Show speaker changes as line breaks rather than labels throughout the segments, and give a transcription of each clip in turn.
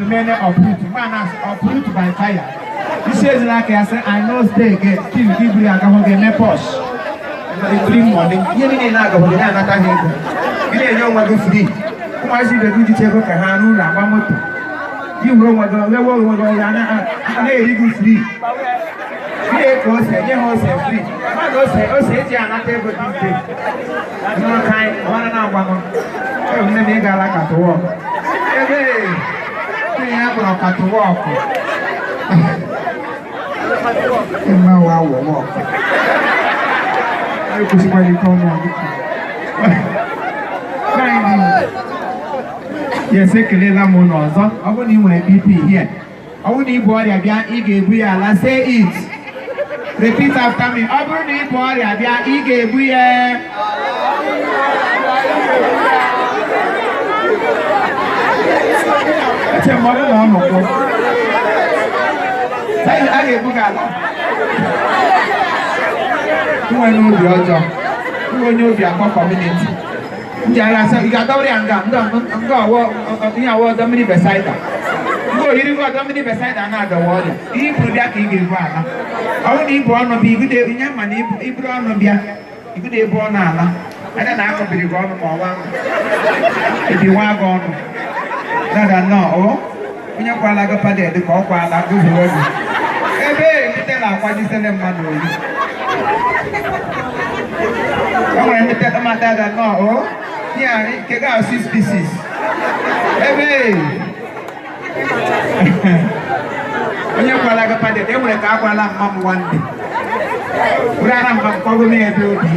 Emene uproot mgbe na uproot by fire. Isi ezila aka ya sị, "I no stay again." Till gị buru ya agahụ ga-eme posh free money. Ihe niile na-agahụ gị na-anata ha ego, gị na-enye onwe gị free. Ụmụazị ibe gị jicha ego ka ha n'ụlọ agba moto, gị were onwe gị lewe onwe gị ọrụ a na-eri gị free. Gị na-eke ose, nye ha ose free. Mmadụ ose ose eji anata ego dị mfe n'ọka anyị ọbara na-agbanụ. Nne m, ị gaala catwalk ebe nne ya kpọrọ catwalk. Mma wa wọ wọ ekwesịkwara ike ọnụ ọgụgụ. Yes, ekelela m ụnụ ọzọ. Ọ bụrụ na ị nwere BP here, ọ bụrụ na ị bụ ọrịa bịa, ị ga-ebu ya ala. Say it, repeat after me. Ọ bụrụ na ị bụ ọrịa bịa, ị ga-ebu ya. Eche m ọ bụrụ na ọ nọkwụ a ga-ebu gị ala. Inwe n'obi ọjọọ, inwe onye obi akpọ community ndị agha asị ị ga-adọwere ya nga nga ọwọ ihe awọ ọdọ mmiri Besaida nga oyiri gị ọdọ mmiri Besaida na-adọwa ọrịa. Ihe iburu bịa ka ị ga-ebu ala. Ọ bụrụ na ibu ọnụ bịa, igude nye ma na iburu ọnụ bịa, igude ebu ọnụ ala anya na akọbiri gị ọnụ ma ọwa ebiwa gị ọnụ dada nnọọ. O onye kwala gị padded ka ọ kwala gụzuo gị ebe ndị na-akwajisele mmadụ oyi. O nwere ndị teta dada nnọọ. O ya nke ga 6 pieces ebe onye kwala gị padded. E nwere ka akwala mma m nwanne were ara mma m kwago m ebe obi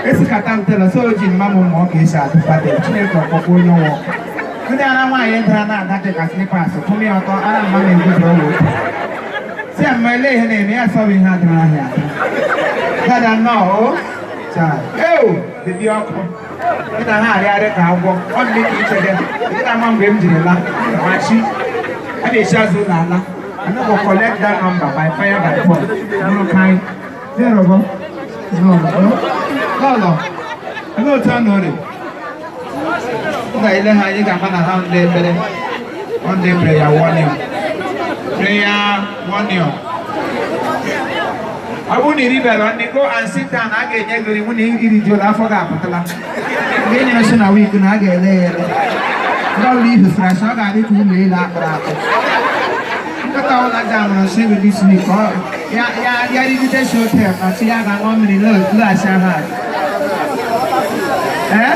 esikata m tela so o ji mma m mụọ ka esi atụ padded. Chineke ọkpọkọ onye nwe ndị ara nwaanyị dara na-ada dị ka slippers kwụm ya ọtọ. Ara mma m egwuzoro ụlọ otu si ya mma ele ihe na-eme ya sọrọ ihe adịrị ahịa dada nnọọ. O taa eo bebi ọkụ ị na ha arịarị ka agwọ ọ dị ka ichede ị na-ama mgbe m jiri la machi a na-echi azụ ụlọ ala. I no go collect that number by fire by force. No kind. Zero go. No, no. No, no. Olee otu a nọrị? M ga-ele ha, anyị ga-ama na ha ndị ekpere. Ọ ndị prayer warrior. Prayer warrior. Ọ bụrụ na ị ribere ndị, go and sit down. A ga-enye gị mụ na irijuola afọ ga-apụtala. Mgbe e nyere si na week na a ga-ele ya ele. Ndị ọbụla ihusara asị ọ ga-adị ka ụlọ elu akpụrụ akpụ. Nkịta ọbụla jamụrụ nsị gị this week, ọ ya ya ya rigide si hotel ma chi ya ga-aṅụ mmiri lọghachi ahụ azụ. Ee,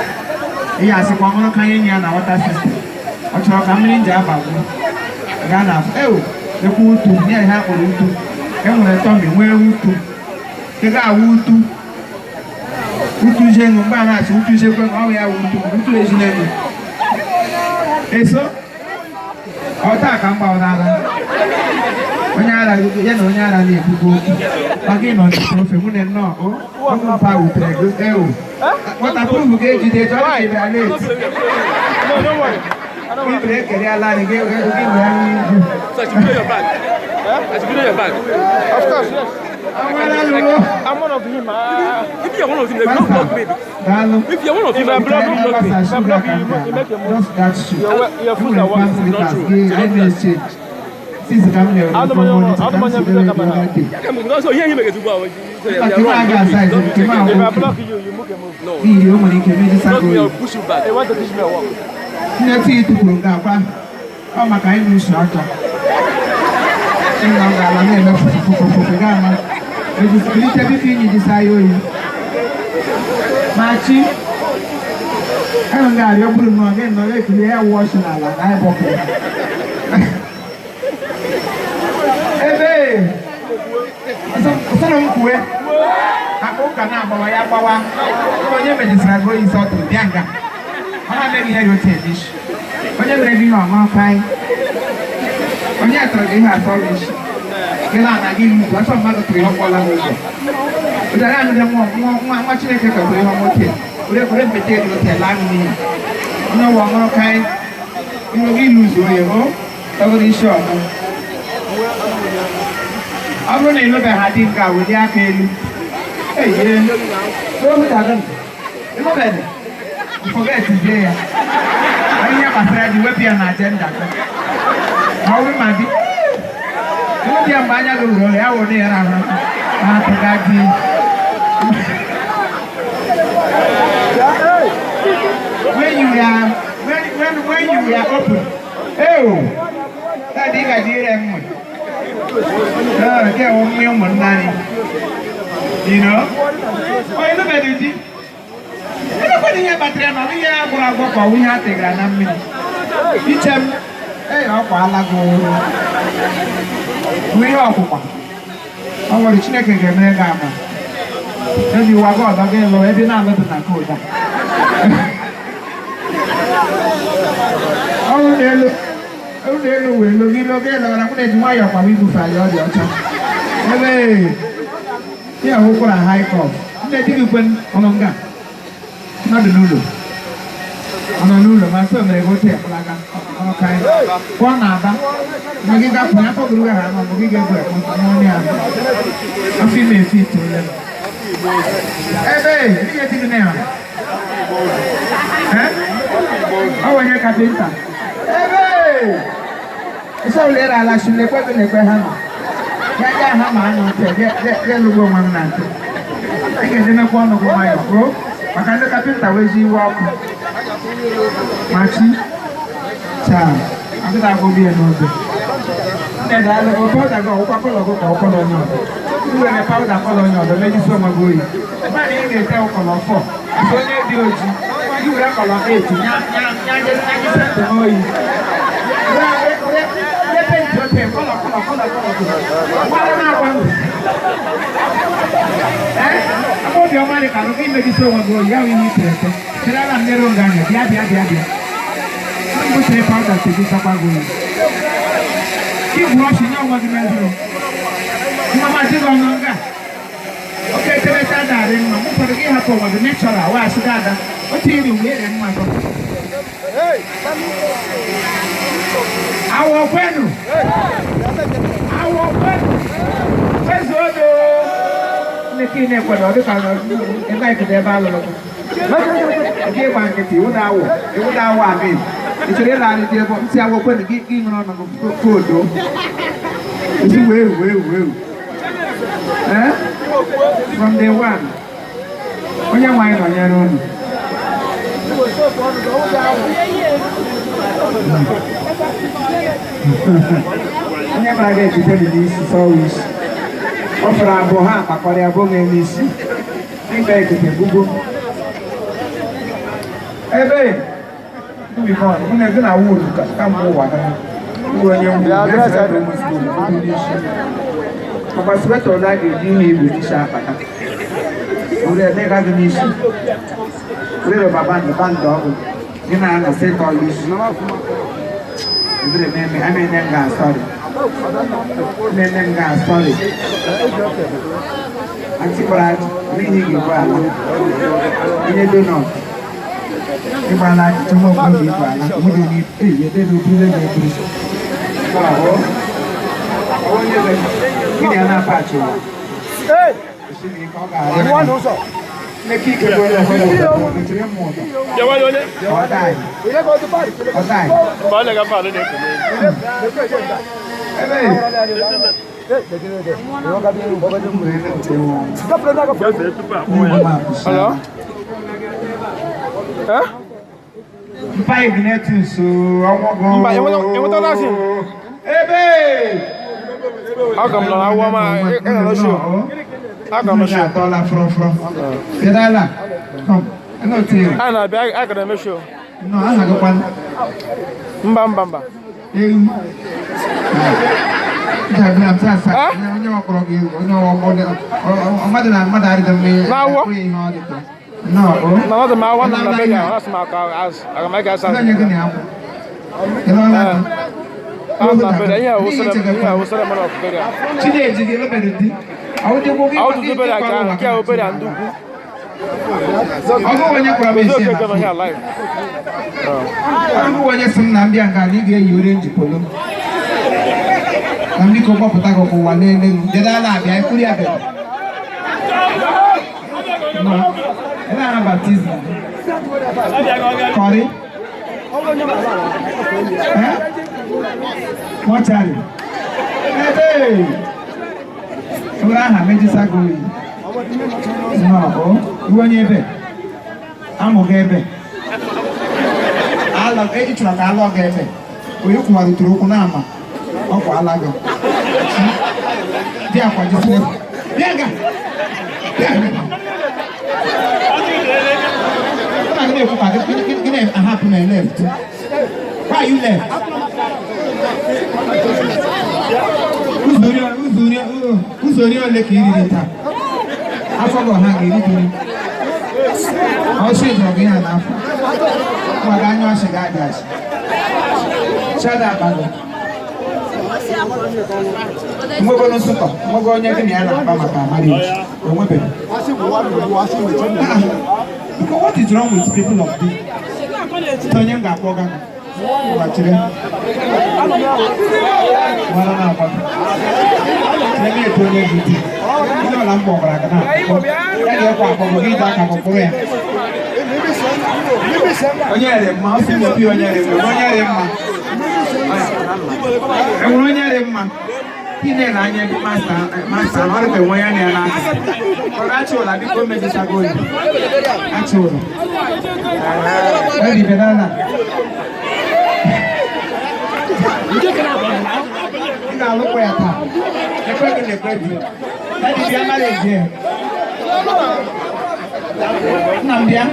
ihe asịkwa ọhụrụ ka anyị nye ya na water system. Ọ chọrọ ka mmiri nji abagbu gaa na ewu ekwu utu nye ihe a kpọrọ utu. E nwere tummy, nwee utu. Ị ga-awụ utu utu jenu mgbe a na-asị utu jekwe ọ ya wụ utu utu ezinelu eso ọ taa ka mgba n'ala onye ara ya na onye ara na-ekwukwa okwu maka ịnọ n'ofe nwunye nnọọ o ụmụ mpa wutere gị ewu waterproof ga-ejide chọrọ ka ị bịa late.
No, don't worry. I don't
Ibere ekeriala anyị gị gị were anyị ibu.
So I should video your bag. I should video your bag.
Of course, yes.
Awara
I'm one of him.
If you're one of them, they don't block me.
Daalụ.
If you're one of
If
them,
I block
don't
you,
block me.
if I block you, you make a move.
Just that shoe.
Your foot are working.
Not true.
Gị anyị na-exchange. Since ka m na-ere
Adụ m onye video camera.
Yeah, because so here he make it to go. So
Maka
you're
ịma
wrong.
aga size
Don't
nke
check
ma
it.
If I block you, you make a move.
No.
N'ihi o nwere ike mejisa
Block
gị
me
oyi.
or push you back.
They want to teach me a work.
Nne tii tụpụrụ nke akwa ọ maka ịnụ usi ọjọọ. Ịnọ ga-ala na-eme fụfụfụfụ ga ama. Ejisi biko inyi jisa ya oyi. Ma chi ahụ ga-arịọ bụrụ nnọọ gị nọ ekuli ya wụọ ọchị n'ala na ịbọpụ. Ebe sọrọ m kwue akpa ụka na-agbawa ya gbawa onye mejisara gị oyi sọ tụrụ bịa nga ọ na-emeghị ihe ya otu emishi onye mere gị ihe ọṅụrụ kaị onye tụrụ gị ihe asọ gị isi gị na-ana gị ilu ọsọ mmadụ tụrụ ihe ọkpọla n'ụzọ ụdara anụghị nwa nwa nwa nwa Chineke tọtụrụ ihe ọma oke were were mpete dị oke laa n'iyi onye ọwa ọṅụrụ kaị ihe gị luzuo ya o tọgoro isi ọmụ. Ọ bụrụ na ịlụbeghị di nke a, welie aka elu. Eyie ịlụbeghị, forget zie ya. Ihe gbasara di, wepụ ya na agenda gị. Ma ọ bụrụ ma di wepụ ya mgbe anya gị ruru ya wụ na ya rahụ na-atụga di. When you are when when when you are open, oh, daddy ga di ire mwe. Ah, ke o mwe ụmụnna anyị. You know? Oh, elu mere di. Elekwana ihe kpatara ya na ọ bụ ihe a gwọrọ agwọ ka ọ bụ ihe a tegara na mmiri. Iche m, ee, ọ kwaala gị ụrụ. Bụ ihe ọkwụkwa. Ọ nwere Chineke ga-emere gị ama. Ebi ụwa gị ọdọ gị lụọ ebe na-alụdị na nke ụda. Ọrụ n'elu ọrụ n'elu wee lụ gị lụ gị lụra mụ na-eji nwayọọ kwa m ibufe anyị ọ dị ọcha. Ebe ya hụkwara high court. Nne di gị kwe ọnụ nga mmadụ n'ụlọ ọ nọ n'ụlọ ma nso mere gote ekpelaga ọka ya pụọ na aba ma gị gapụ ya afọ gụrụ ha ma gị ga-egwu ekwu n'ọnụ ya afọ ime efi itoolu ebe ihe di gị na ya ọ onye kapịnta ebe ịsọ ụlọ ịra ala shi lekwe gị lekwe ha nọ ya ya ha ma anụ ntị ya lụgbo onwe m na ntị ị ga-edemekwa ọnụ gị nwayọọ o maka ndị kapịnta wee ji iwe ọkụ ma chi chaa akịta agụgụ ya n'oge nne daalụ gị pawuda gị ọwụkwa kọlọ gị ka ọ kọlọ onye ọzọ iwere pawuda kọlọ onye ọzọ mejisi onwe gị oyi mmadụ ị ga-ete kọlọ fọ nke onye dị oji gị were kọlọ eight nya nya nya nyanyise ntị n'oyi were penti ote kọlọ kọlọ kọlọ kọlọ mmadụ na-agwa ndụ ee obiọma dị ka gị imegide onwe gị oyi ya bụ ihe itere ete chere ala mmiri oge anya bịa bịa bịa bịa mbụ tere pawuda tegi sakwa gị oyi igwu ọchị nye onwe gị mezuru mama di gị ọnụ nga oke etemecha darị mma mụ ụfọdụ gị hapụ onwe gị nechọral waghachi gị ada otu iri mgbe ere mma gị awọ kwenu awọ kwenu kwezuodo nneke na-ekwado ọ dịka ebe anyị bido ebe alụrụ gị gị gba nkịtị iwu na-awụ iwu na-awụ amin ị chọrọ ịlagharị dị ebe ntị awọ kwenu gị gị ṅụrụ ọnụ gị koodo ezi wee wee wee eh from day one onye nwe anyị nọnyere unu onye mara gị ejide dị n'isi sọwa isi ọ fọrọ abụọ ha akpakọrọ ya bụghị n'isi ịgba ekete gbugbo ebe mụ na ego na wudu kamgbe ụwa ha onye n'isi ọkwa sweta ole a ga-eji ihe igwe n'isi akpata were ebe ga gị n'isi were rọba bandị bandị ọgwụ gị na-anọ setọ isi ebere meme amene nga sorry meme nga sorry anti brad n'ihi gị gwa ala onye donut ịgbala achịcha nwa okorobịa igwe ala nwunye gị eyi ede na obere na eburu onye gịnị a na-apa achịwa Nneke ike bụ onye ọbụla mechiri mmụ ụtọ ọ daghị ọ daghị ebe
Hello? Eh?
Mpa Ignatius ọnwụgo.
Mba, enwetala asị.
Ebe!
Aga m nọ na awọ ma ị nọ n'oshi. Aga m n'oshi.
Atọla fọrọfọrọ. Kedala. Come. Hello to you.
A na-abịa a gara eme show.
No, aha gị kwanụ.
Mba mba mba.
Ewu. Onye ọkpọrọ gị onye mmadụ na mmadụ adịghị mma
Na-awọ?
ihe ọ dị ka. No, o.
Na ọ dị m awọ na na be ya, ọ sị m aka azụ. Aga m aga asa.
Ndị onye gị na-akwụ. Ị lọọla di?
Azụ na be ya, ihe awụ ceremony of burial.
Chineji gị elobere di.
Awụ tutu burial ka nke awụ burial ndị ukwu.
Ọ bụghị onye kwara m
Ozu
esi
okeke nọ
na
here live.
Ọ bụghị onye sị m na mbịa nga na ị ga-eyi orenji polo. Na mbiko gbọpụta gị ụwa n'elu m. Dedo ala abịa ekwuri ya bịara. No. Ebe a na baptizim. Kọrị. Eh? Mortuary. Ebe! Ụra aha mejisago oyi. Nnọọ, iwe onye ebe? Amụghị ebe. Alọ, ị chọrọ ka alọ gị ebe. Onye kwụwarịtara okwu n'ama, ọ kwa ala gị. Dị akwa jisire. Bịa nga! Bịa nga! Nna gị na-ekwu ka gị na-ahapụ na left. Why are you left? Ụzọ ori ole ka i riri taa? Afọ gị ọha ga-eri gị. Ọchị jọrọ gị ya n'afọ. Nwa gị anya ọchị ga-adị achị. Chada akpa gị. Nwego nsụkọ, nwego onye gị na ya na-akpa maka marriage. O nwebeghị. Because what is wrong with people of this? Onye m ga-akpọ gị. Gbachiri. Mara na-akwa. Chere na-eto onye gị di. Ndị ọla m kpọgara gị na-akpọ. Ya ga-ekwe akpọgọ gị iji aka kpọkpụrụ ya. Onye rị mma, ọ sị m obi onye rị mma, onye rị mma. Enwere onye rị mma. Ị na-ele anya ebe masta ọ dịka enwe ya na ya n'aka. Ọ ga-achị ụla biko mejisago oyi. Achị ụla. Edi bedala. Ị ga-alụkwa ya taa. Ekwe gị na ekwe gị. Edi bịa mara eji ya. Nna m bịa.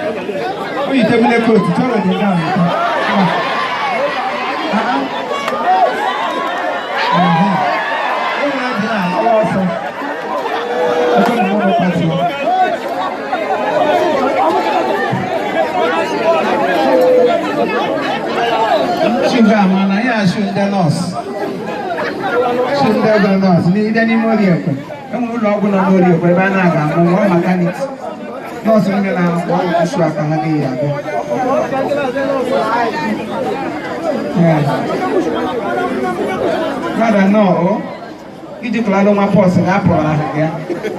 O yi tebụl kootu chọrọ dị down. Shuga mana ya shu ndị nọọsụ. Shu ndị ọgụ nọọsụ n'ide n'ime Oriekwe. Enwere ụlọ ọgwụ nọ n'Oriekwe ebe a na-aga amụ nwa maternity. Nọọsụ ndị na-arụ ọrụ isi aka ha n'ihi abịa. Brother nọọ, iji kụlalụ nwa pọs ga-apụrụ ahụ ya.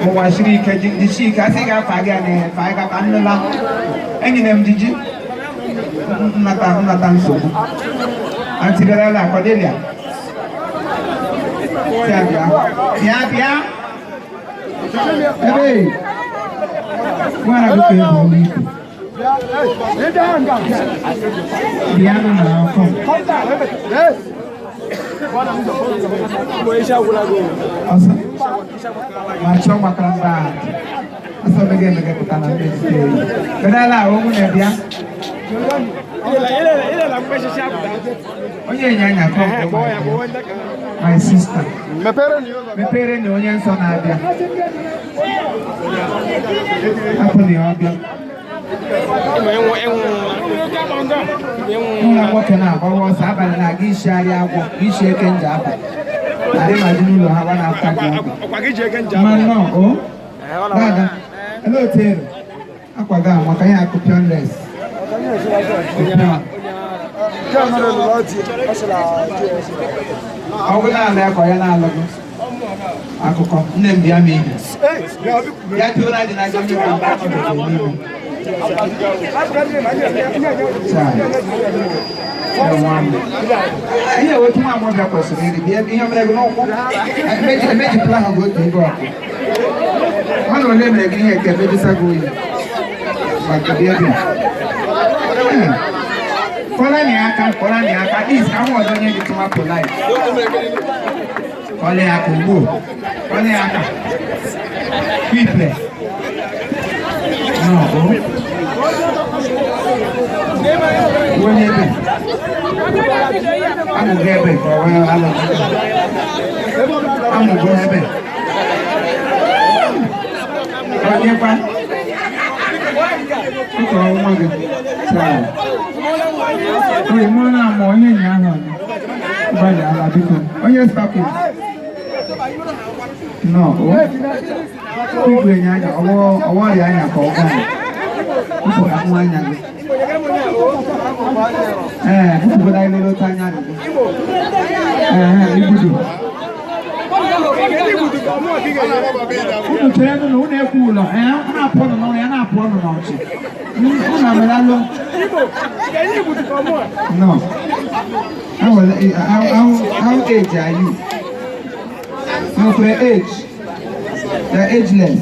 Ụwa siri ike jichi ike asị ga-afa gị ya n'ihe fa ga ka nnụla. Enyere m jiji nnata nsogbu. Aunty Bella Cordelia. Bịa bịa. Bịa bịa. Ebe. Nwara gị ka ebu olu ibu. Bịa nụ na ọkọ. Ọsọ. Ma chọọ gbakara mba. Ọsọ mege emege pụta na mmetụta eyi. Bedala ogwu na-ebịa. Onye ịnyanya kọ my sister. Mepere na onye nsọ na-abịa. Hapụ na ya ọbịa. Nwa nwoke na-agbawa ọsọ abalị na-aga ishigharị agwọ isi eke nje aba. Adịmadị n'ụlọ ha na-ata gị ọgwụ. Ma nnọọ o dada ele otu ero akwa gị maka ihe akụ pionles. Ọgwụ na-alụ ya ka ọ ya na-alụ gị akụkọ nne m bịa m ihe ya tụrụ adị n'aka mmiri n'ime. Ihe otu nwa agbọghọbịa kwesịrị iri bịa ihe mere gị n'ụkwụ emejipụla ha gị otu ebe ọkụ mmadụ ole mere gị ihe nke emejisa gị oyi maka bịa bịa kọla na aka kọla na aka at least ka nwa ọzọ nye gị tụma polite kọla ya aka ugbo kọla ya aka piple no onye ebe amụgo ebe ka ọ wee alụ amụgo ebe onye kwa ụkọ nwa gị taa oyi mụ na-amụ onye nya ahụ gbalị ala biko onye stapụ nọ igwe nye anya ọwọ ọrịa anya ka ọ gwa m ka nwa anya gị ee bupụgoda ilele otu anya dị gị ee ibudo Unu chere nụ na unu ekwu ụlọ, ee, unu apụ ọnụ n'ọrụ ya na-apụ ọnụ n'ọchị. Unu amelalụ. No. How age are you? No, for age. They're ageless.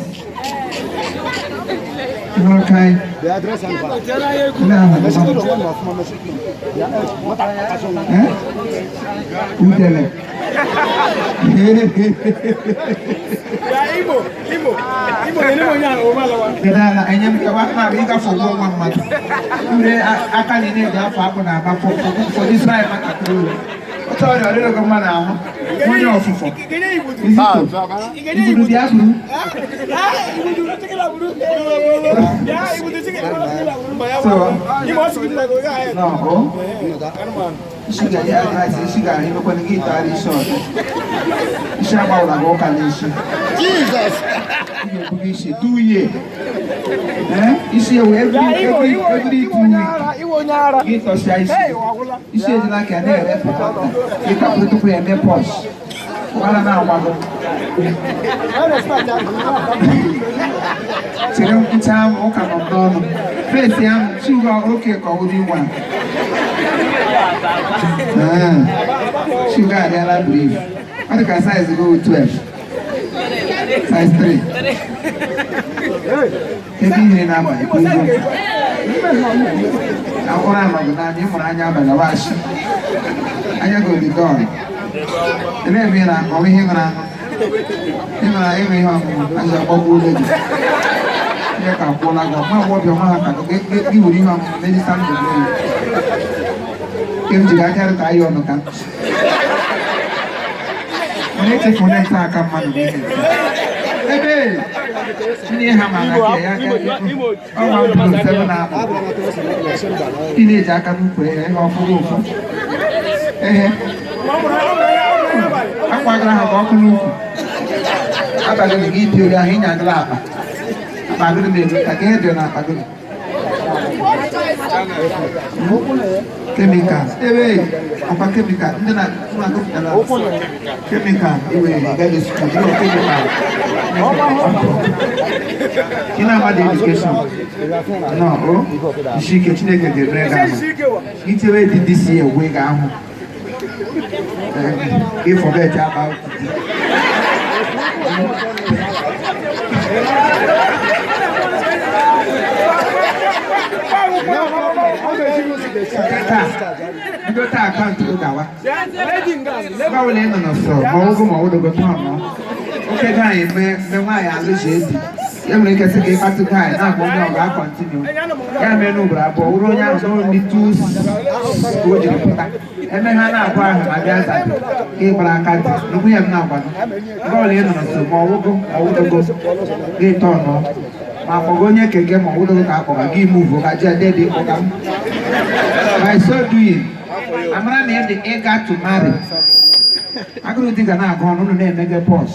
Okay. No. Eh? Udele. Kedu ala enye m kewa na ịgafe ụgwọ nwa mmadụ. Ure aka na na-eji afọ akpụ na-aba for Israel nwatakịrị uru. Otu ọrịa ọrịrị gị mma n'ahụ. Onye ọfụfọ. Izito. Igbudu bịa buru. So, no, oh. Isi ga ya advice, isi ga emekwana gị ịtagharị isi ọzọ. Isi agbawụla gị ụka n'isi.
Jesus!
Ị ga-ebuga isi 2 year. Eh? Isi ewu every 2 weeks. Gị tọsịa isi. Isi ejila ka na-ere pụta. Ịtapụ tupu ya eme pọs. Ụgbala na-agbago. Chere nkwụcha ahụ ụka nọ m n'ọnụ. Fesi ahụ chiugo oke ka ọ dị nwa. Sugar adịala brief. Ọ dị ka size go 12. Size 3. Kedu ihe na-abalị kwa ụgwọ? Ụra amaghị n'anya, ị mụrụ anya abalị washi. Anya gị odi dọọ. Elee ebe ị na-akọ ihe ṅụrụ aṅụ? Ị ṅụrụ ịṅụ ihe ọṅụṅụ, azụ agbagbuo ole gị. Ihe ka akwụla gị, nwa agbọghọbịa nwa ha ka gị were ihe ọṅụṅụ mejisa ndụ gị. Nke m jiri aka rụta ya ọnụ ka m. Onye echefuna nta aka mmadụ bụ ihe. Ebe ndị ha ma na ya ọnwa mbụ seven akpụ. Ị na-eji aka n'ukwu ehe ihe ọfụrụ ụfụ. Ehe. Akwagara ha ka ọkụ n'ukwu. Abalị gị ipi ori ahụ ịnya agala akpa. Akpa gịnị na-elu ka ihe dị n'akpa gịnị? Chemical. Ebe ọkwa chemical ndị na na-agụpụtara chemical iwe gaghị school ndị chemical. Ị na-amadị education. No, o isi ike Chineke ga-emere gị ama. Ichewe dị this year wee ga-ahụ. Ị forget about it. Taa, bido taa akaụntụ gị gawa. Ebe ọbụla ị nọ n'ọsọ, ma ọgụ ma ọwụdogo taa nọ. Oke gaanyị mgbe nwaanyị alụji edi. E nwere ike sị ka ịkpatụ gaanyị na-agba onye ọ ga-acontinue. Ya mee n'ugboro abụọ, wụrụ onye ahụ n'only two ka o jiri pụta. Eme ha na-abụọ ahụ ma bịa za ka ị gbara aka dị. Nnukwu ya m na-agwado. Ebe ọbụla ị nọ n'ọsọ, ma ọwụgo ma ọwụdogo gị tọọ nọ. Ma akpọga onye keke ma ọwụdogo ka akpọga gị move ka ji adị dị kpọga m. By so doing, amara na ịdị eager to marry. Agụrụ di ga na-agụ ọnụ unu na-emege pọs.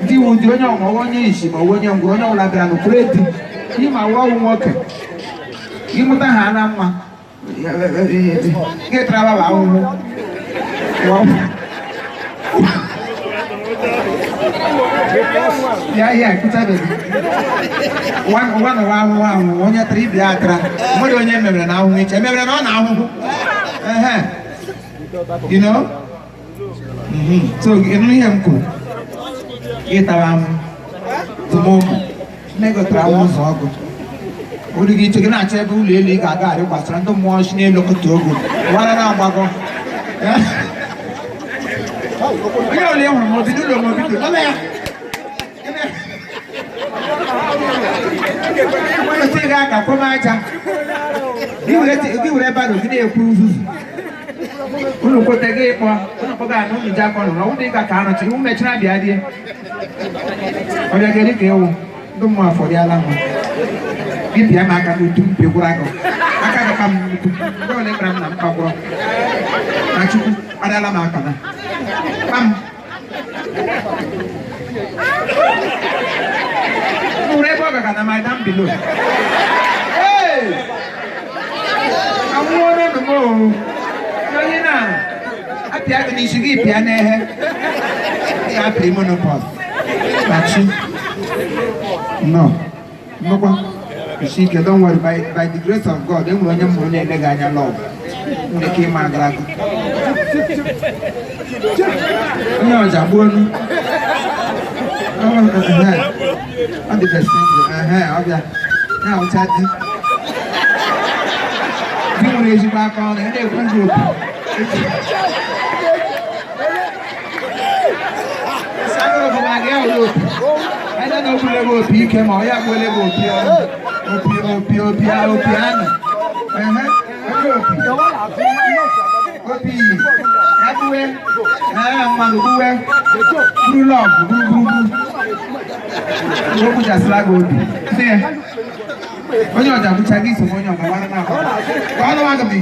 Ndị iwu dị onye ọma onye isi ma onye ngwụrụ onye ọbụla bịara n'ụkwụrụ edi. Ịma wụ ọwụ nwoke. Ịmụta ha na nwa. Gị tara baba ahụhụ. Bịa ihe ekwutabeghị. Ụwa ụwa nọrọ ahụhụ ahụhụ onye tara ibe ya atara. Nwere onye memere na ahụhụ iche ememere na ọ na ahụhụ. Ehe. You know? So ịnụ ihe m kwuru. Gị tara ahụhụ. Tụma ụmụ. Nne gị tara ahụhụ ụzọ ọgụ. Olu gị iche gị na-achọ ebe ụlọ elu ị ga-aga arị gbasara ndị mmụọ si n'elu kụtu ogo. Wara na-agbagọ. Onye ọbụla ị hụrụ ma obido ụlọ ma obido. Lọla ya. Weta ego aka kwem aja. Gị were baro gị na-ekwu nzuzu. Unu kweta gị ịkpọ, unu kpọga na unu ji aka ọnụ, ọ bụrụ ịga ka arụchi, iwu mechara bịa rie. Ọbịa gị ka ewu, ndị mmụọ afọrịala m. Gị pịa m aka n'utu m pịgwara gị. Aka gị ka m n'utu, ndị ọbụla ịkpara m na mkpagwọrọ. Na Chukwu, kparịala m aka na. Kpam. Nwere ebe ọ gaga na my down below. Hey! Anwụọla m o. Onye na apịa gị n'isi gị pịa n'ehe. Ga perimenopause. Kachi. No. Nnukwu. Isi don't worry, by the grace of God, enwere onye m hụrụ na-ele gị anya love. Nwere ike ịma agara gị. Onye ọja gbuo onu. Ọ dị single, ọ bịa. Ya awụcha di. Di nwere ezigbo aka ọrụ, ya na-ekwu gị okwu. Ẹjọ́ náà gbúlẹ̀ bó opi ike ma ọ ya gbúlẹ̀ bó opi ọrụ. Opi opi opi opi anụ. Ẹhẹ́, opi opi. Opi ya gbuwe. Ee, mmadụ gbuwe. Buru lọgụ, buru buru buru. O gbuchasịla gị opi. Sị ya. Onye ọja gbucha gị so onye ọja gbara na akwa. Ka ọ nụwa gị.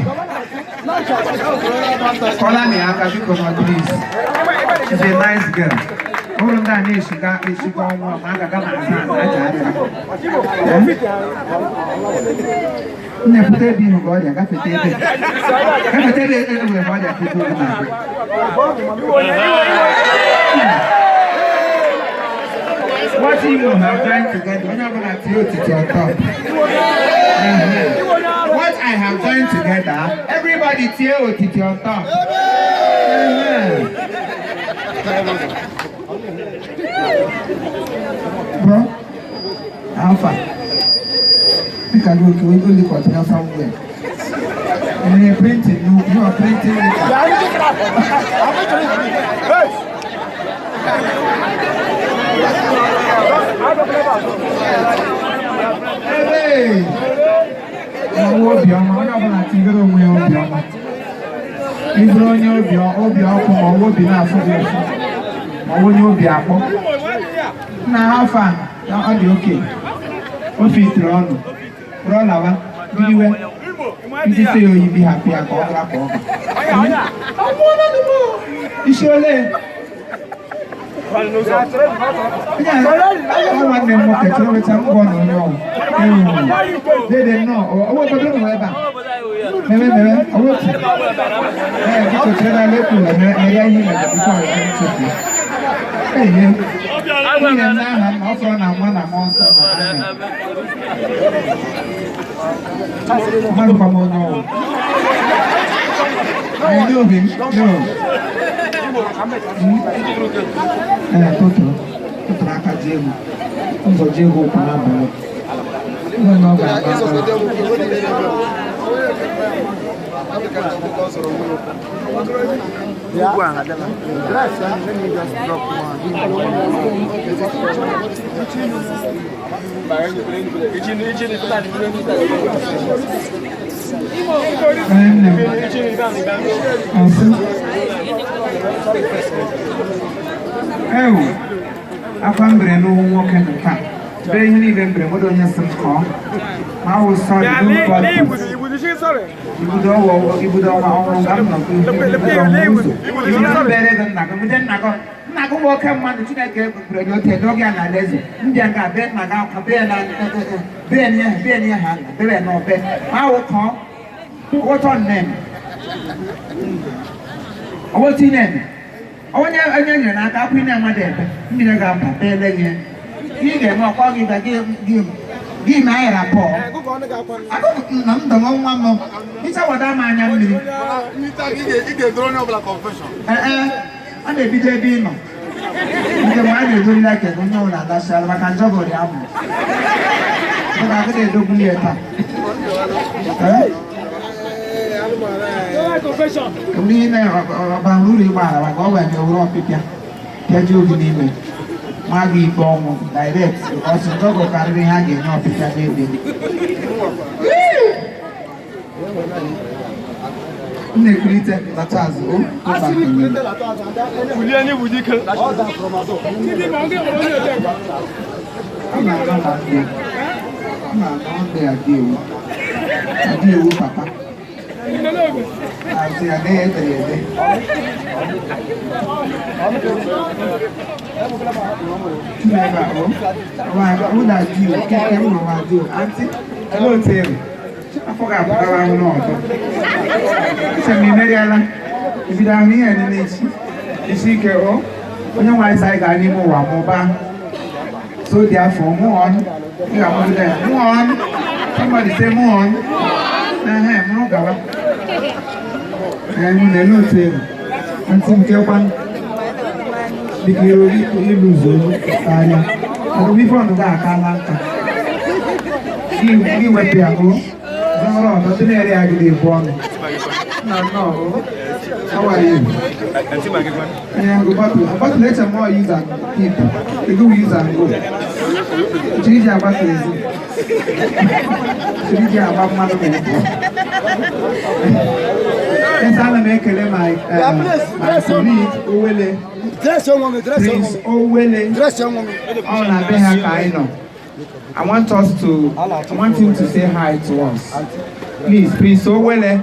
Kọla na ya aka biko na please. She's a nice girl. Ọrụ ndị a na-eshiga eshiga ọnwa ma a ga-aga na asa aja aja. Nne pụta ebe ihu ka ọ dị gafete ebe. Gafete ebe ebe ka ọ dị afete oge na-abịa. What Imo have joined together, onye ọbụla tie otiti on top. What I have joined together, everybody tie otiti on top. Bro, how far? Pick a look, we only continue somewhere. And you're printing, you are printing. Hey! Obiọma, onye ọbụla tigoro onwe ya obiọma. Ịbụrụ onye obi ọkụ ma ọ obi na-afụ gị ụfụ ma ọ onye obi akpọ. Na afọ a ọ dị oke. O fitiri ọnụ. Rọlawa, biliwe. Ndị sị ya oyi bi hapụ ya ka ọ gara ka ọ ga. Isi ole? Nwanne m nwoke chọrọ nweta ngwọ na onye ọgwụ. Dede nnọọ, ọwọ́ obodo nọ ebe a. Meme meme, ọwọ́ otu. Ee, biko chere na lekwu na mere ihe mere bifo ọ ga nchefu. Ee, ihe n'aha nna ọ fọrọ na nwa na mmụọ nsọ na amen. Mmadụ kwa m onye ọgwụ. I know him. No. Ee, tụtụrụ. Tụtụrụ aka ji egwu. Ụzọ ji egwu ụkwụ n'abalị. Onye ọ ga-agba Ewu, akwa mbere n'ụmụ nwoke nke a. Bee ihe niile mbere nwere onye sị m kọọ. Ma ọ sọrị ibudo ọnwa ọhụrụ nga m nọ ụzọ. Ibido mbere gị nna gị, bido nna gị. Nna gị nwoke mmadụ Chineke kwuru onye ote doge ya n'ala eze. Ndị a ga-abịa nna gị akwa bee na bee na bee na ha na bee na ọbe. Ma ọ kọọ ụtọ nne m. Ọwọ́ tí nẹ̀ onye onye nyere n'aka akwụ ị na-amadụ ebe mmiri ga-aba bele gị. Ị ga-eme ọkwa gị ga gị ma ayara pọọ. Akụkụ na m dọrọ nwa m ịchawada m anya mmiri. Ee, a na-ebido ebe ị nọ. Nke mgbe a na-edorila kedu onye ọbụla adachala maka njọgọrị ahụ. Maka agụda edogbuli ya taa. Ndị na-ọbara uru ịgba ala maka ọ wee were ọpịpịa pịajuo gị n'ime ma gị ikpe ọnwụ direct because njọgọ karịrị ha ga-enye ọpịpịa n'ebe. M na-ekwulite lata azụ o ọ na-anọ ndị adị ewu papa. Àti àdé ẹ̀dẹ̀. Chineke o, ụda di o, keke m nwa di o, antị, ele otu ebe. Afọ ga-apụtara ahụ n'ọzọ. Uche m imeriela, ibido ahụ ihe niile echi. Isi ike o. Onye nwe anyị sị anyị gaa n'ime ụwa mụbaa. So therefore, move on. Ị ga-amụgide ya. Move on. Somebody say move on. Ehe, mụrụ gawa. Ee, mụ na-ele otu ego. Ntị nke kwanụ. Dịka iro ilu ụzọ anya. Ọgụgụ ife ọnụ ga-akala nka. Gị wepụ ya o. Zọrọ ọdọ ndị na-ere ya gị na-ebu ọnụ. Nna nnọọ o. How are you? Yeah, go bottle. Bottle eche more use and keep. You go use and go. Chiri ji agba kerezi. Chiri ji agba mmanụ ma ebu. Yes, ana m ekele my colleague Owele.
Dress your mommy, dress your
Prince
mommy.
Owele.
Dress your mommy.
Ọ na be ha ka anyị nọ. I want him to say hi to us. Please, Prince Owele,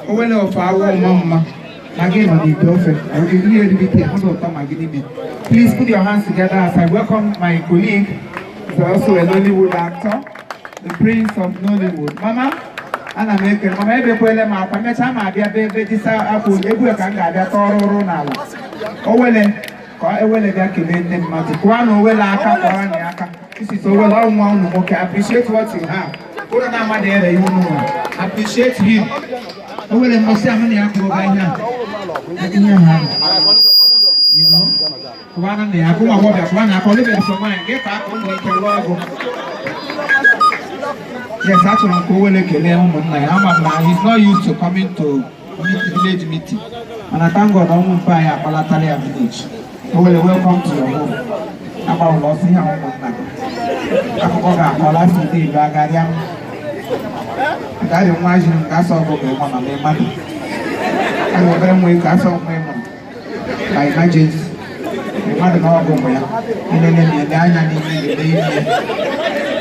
Owele of Awo Mama. Ma gị nọ n'ite ofe. Ihe eribite, hụ na ụtọ ma gị n'ime. Please put your hands together as I welcome my colleague, who's also a Nollywood actor, the Prince of Nollywood. Mama, ana m ekele mama ebekwele m akwa mechaa ma abịa be ebe dịsa akwa egwu ka m ga-abịa tọrọ ụrụ n'ala. Owele ka Owele bịa kelee ndị mmadụ. Kụọ na Owele aka, kụọ na ya aka. This is Owele, ọ nwa unu nwoke. Appreciate what you have. Ụlọ na-amadị ere ihe unu nwere. Appreciate him. Owele mbọsị ahụ na ya kwụrụ ụgwọ ihe a. Ihe ha. You know? Kụwa na ya, ụmụ agbọghọbịa kụwa na aka, olebe so nwaanyị, gị ka aka ụmụ ike lụọ ọgụ. Yes, achọrọ m ka Owele kelee ụmụnna ya. Ama m na he's not used to coming to village meeting. Mana thank God, ọnwụ mpe anyị akpalatala ya village. Owele, welcome to your home. Agbanwela ọsọ ihe a ụmụnna gị. Akụkọ ga-akọla afọ ide ilu agarịa m. Garị nwa jiri m ga-asọ ọgụ ga ịma ma mmadụ. A ga obere nwa ike asọ nwa ịmụrụ. By emergency. Mmadụ na ọgụ ụmụ ya. Elele m ele anya n'ime ele ime.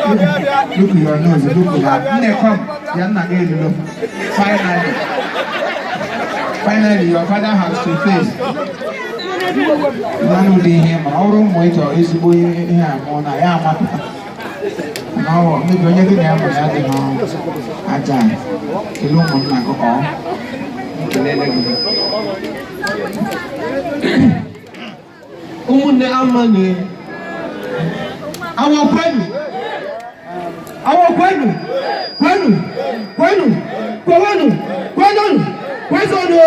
Look at your nose, look at that. Nne, come. Ya nna gị elulo. Finally. Finally, your father has to face. Mmanụ ụdị ihe ma ọ bụrụ ụmụ ịchọ ezigbo ihe amụọ na ya amapụta. Na ọ mebi onye gị na ya mụrụ ya dị n'ọrụ aja a. Kelee ụmụnna gị ọ. Kelele gị.
Ụmụnne amanye awọ kwenu, awọ kwenu, kwenu, kwenu, kwewenu, kwenonu, kwezonu.